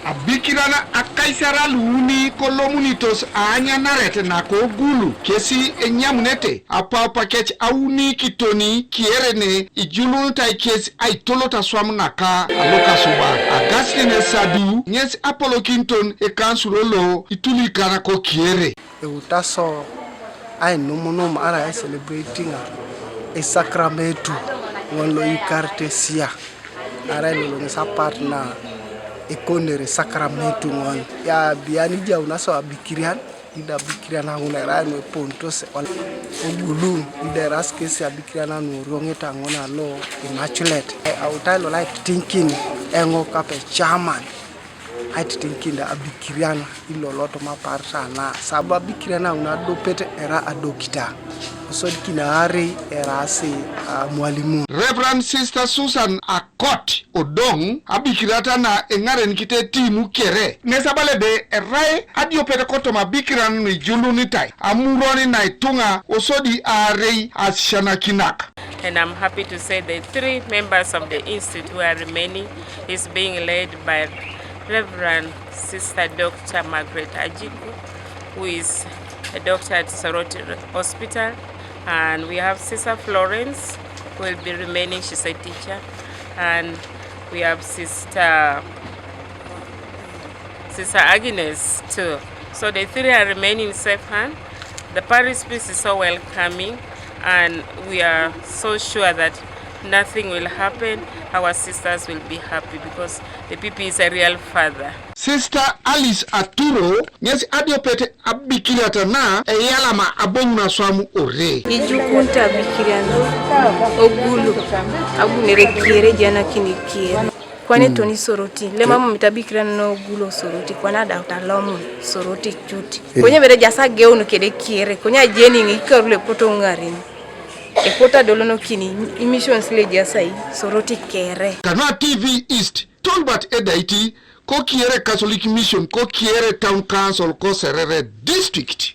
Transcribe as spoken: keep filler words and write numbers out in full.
Abikiran akaisar luuni kolomunitos aanyanaret naka Ogulu kesi enyamunete apaupakec auni kitoni kiere ne ijulunitai kes aitolot aswam naka alokasuba. Augustine Sadu ŋes apolokiniton ekansulo lo itulikan kokiere. Eutaso ainumunum arai aicelebratinga esakramentu ŋol lo Eukartesia, arai lolo ŋes apart na ekonere sakramentu ŋol. Ya bian ijaunaso abikirian, ida abikirian aŋun erai nu epontos Ogulu, ida eras kesi abikirian nu orioŋeta ŋun alo Immaculate. Autai lolo aititinkin eŋo kape chairman. Aititiŋ kinde abikirian ilolot maparta na sababu abikirian aun adopet era adokita, kosodikin aarei eraasi amwalimun. Reverend Sister Susan Akot Odong abikiriata na eŋarenikite timu kere ŋes abala ebe erai adiopet kotoma abikirian nuijulunitai amuron na ituŋa kosodi aarei asisianakinak. And I'm happy to say the three members of the institute who are remaining is being led by Reverend Sister Doctor Margaret Ajiku, who is a doctor at Soroti Hospital, and we have Sister Florence, who will be remaining, she's a teacher, and we have Sister Sister Agnes too. So the three are remaining in safe hand. The parish priest is so welcoming, and we are so sure that nothing will happen. Our sisters will be happy because the P P is a real father. Sister Alice Aturo ŋes adiopet abikiriata na eyalama aboŋun aswam ore. Ijukunit abikirian Ogulu abunere kiere janakin kiere. Kwane toni Soroti, lema mumit abikirian Ogulu Soroti, kwane adauta lomun Soroti cut. Konye bere jasa geun kede kiere, konye ajeni ŋi ikaru lepoto ŋarin. Epoto adolonokini emissions le jasai Soroti kere. Kanua T V East, Tolbert Edaiti, ko kiere Catholic Mission, ko kiere Town Council, ko Serere District.